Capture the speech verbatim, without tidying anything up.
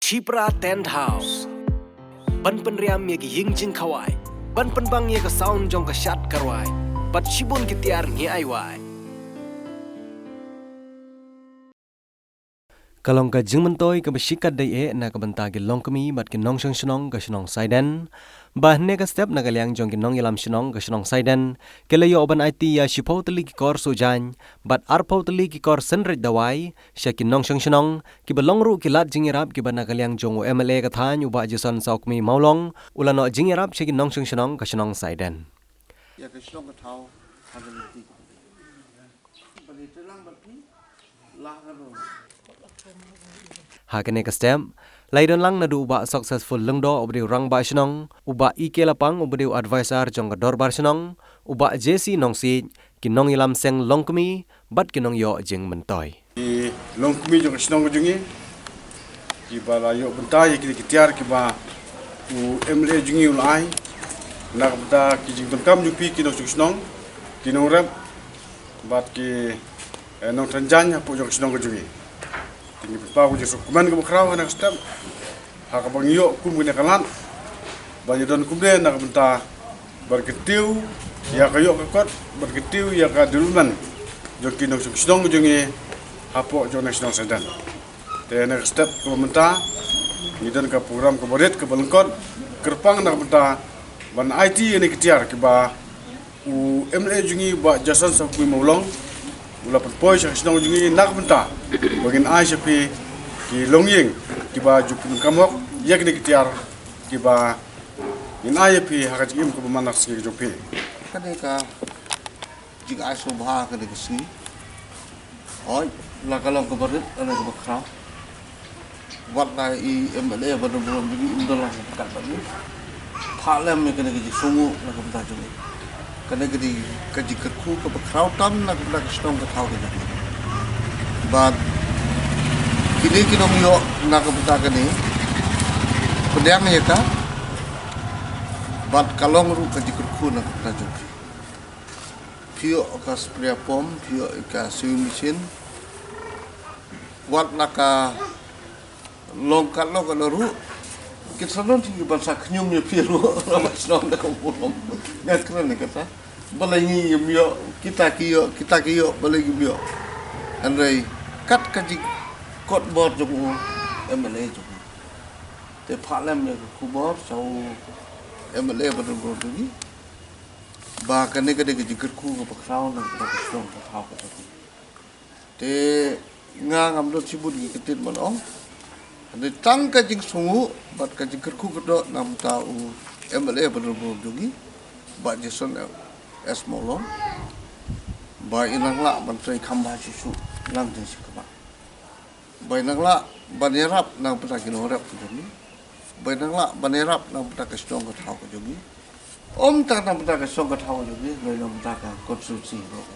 Chipra Tent House. Ban pynriam ïa ki ïing jingkhawai, ban pynbang ïa ka sound jong ka shad ka rwai, bad shibun ki tiar ngi ai wai. Ka long ka jingmyntoi kaba shikatdei eh na ka bynta ki longkmie bad ki nongshong shnong ka shnong Saiden, ba hynne ka step na ka liang jong ki nongïalam shnong ka shnong Saiden ki la ïoh ban aiti ïa shiphew tylli ki kor suh jaiñ bad arphew tylli ki kor synreit dawai sha ki nongshong shnong, kiba long ruh ki lad jingïarap kiba na ka liang jong u M L A ka thaiñ, u Bah Jason Sawkmie Mawlong, u la noh jingïarap sha ki nongshong shnong ka shnong Saiden. Ïa ka shnong ka thaw ha ka lynti. Ha kane ka step la ïadon lang naduh u Bah Successful Lyngdoh uba dei u rangbah shnong, u Bah E K Lapang uba dei u advisor jong ka dorbar shnong, u Bah J C Nongsiej, ki nongïalam seng longkmie bad ki nongïoh jingmyntoi. Ki longkmie jong ka shnong ka jong ngi kiba la ïoh bynta ïa kine ki tiar kiba u M L A jong ngi u la ai na ka bynta ki jingdonkam jong phi ki nongshong shnong, ki nongrep bad ki, eh, nongthan jaiñ hapoh jong ka shnong ka jong ngi. Te ngi pynpaw ka jingsngewkmen kaba khraw ha kane ka step ha kaba ngi ïoh kum kane ka lad ban ïadon kumne na ka bynta ban kyntiew ïa ka ïoh ka kot, ban kyntiew ïa ka development jong ki nongshong shnong jong ngi hapoh jong ka shnong Saiden. Te na ka step kaba mynta ngi don ka program kaba rit kaba lyngkot, kyrpang na ka bynta ban aiti ïa kine ki tiar kiba u M L A jong ngi Bah Jason Sawkmie Mawlong u la pynpoi sha ka shnong jong ngi na ka bynta ba ngin ai sha phi ki longïing kiba ju pyndonkam hok ïa kine ki tiar kiba ngin ai ïa phi ha ka jingim kaba man la ka sngi ka jong phi. Kane ka jingai sngewbha kane ka sngi. Hooid, la ka long kaba rit, la kaba khraw. Wat la i M L A ba don burom jong ngi um don lang katba ngi phah lem ïa kane ka jingsngewnguh na ka bynta jong ngi. Kane ka dei ka jingkyrkhu kaba khraw tam na ka bynta ka shnong ka thaw ka jong ngi. Bad kine ki nongïoh na ka bynta kane pdiang ïa ka. Bad ka long ruh ka jingkyrkhu na ka bynta jong ngi. Phi ïoh ka sprayer pump, phi ïoh ka sewing machine. Wat la ka long katno katno ruh, kin sa don hi ban sa khñium ïa phi ruh, la ba shnong da ka burom. Nga kren ïa kata. Balei ngi ngim ïoh, kita ki ïoh, kita ki ïoh, balei ngim ïoh. Hynrei kat ka jingkot bor jong u M L A jong ngi. Te phah lem ïa ka khubor sha u M L A ba don bor jong ngi. Ba kane ka dei ka jingkyrkhu kaba khraw na ka shnong ka thaw ka jong ngi. Te nga ngam don shibun ki ktien ban ong. Hynrei tang ka jingsngewnguh bad ka jingkyrkhu ka doh na bynta u M L A ba don bor jong ngi, Bah Jason S Mawlong, ba in nang lah ban trei kham bha shuh shuh lang jong shi khmat. Ba in nang lah ban ïarap na bynta ki nongrep ka jong ngi. Ba in nang lah ban ïarap na bynta ka shnong ka thaw ka jong ngi. Ym tang na bynta ka shnong ka thaw ka jong ngi, hynrei na bynta ka constituency ruh.